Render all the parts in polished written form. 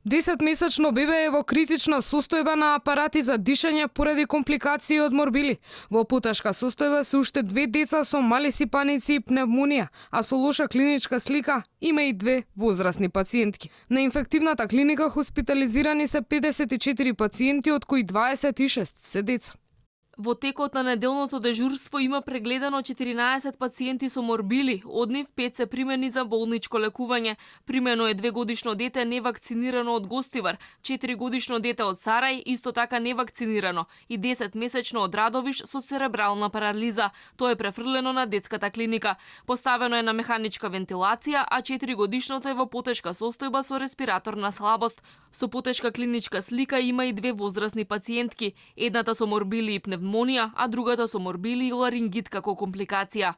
10-месечно бебе е во критична состојба на апарати за дишење поради компликации од морбили. Во потешка состојба се уште 2 деца со мали сипаници и пневмонија, а со лоша клиничка слика има и 2 возрастни пациентки. На инфективната клиника хоспитализирани се 54 пациенти, од кои 26 се деца. Во текот на неделното дежурство има прегледано 14 пациенти со морбили, од нив 5 се примени за болничко лекување. Примено е 2-годишно дете невакцинирано од Гостивар, 4-годишно дете од Сарај исто така невакцинирано и 10-месечно од Радовиш со церебрална парализа. Тоа е префрлено на детската клиника. Поставено е на механичка вентилација, а 4-годишното е во потешка состојба со респираторна слабост. Со потешка клиничка слика има и 2 возрастни пациентки, едната со морбили и пневмонија, а другата со морбили и ларингит како компликација.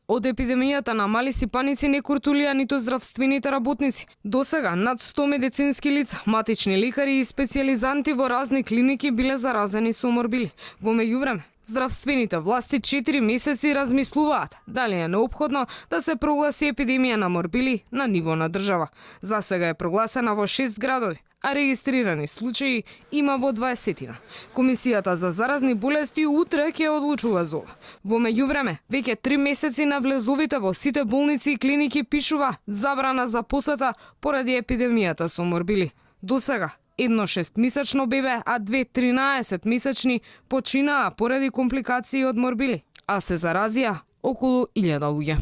Од епидемијата на мали сипаници не куртулија ниту здравствените работници. Досега над 100 медицински лица, матични лекари и специјализанти во разни клиники биле заразени со морбили. Во меѓувреме, здравствените власти 4 месеци размислуваат дали е неопходно да се прогласи епидемија на морбили на ниво на држава. За сега е прогласена во 6 градови, а регистрирани случаи има во 20-тина. Комисијата за заразни болести утре ќе одлучува за ова. Во меѓувреме, веќе 3 месеци на влезовите во сите болници и клиники пишува забрана за посета поради епидемијата со морбили. Досега, едно 6-месечно бебе, а 2 13-месечни починаа поради компликации од морбили, а се заразија околу 1000 луѓе.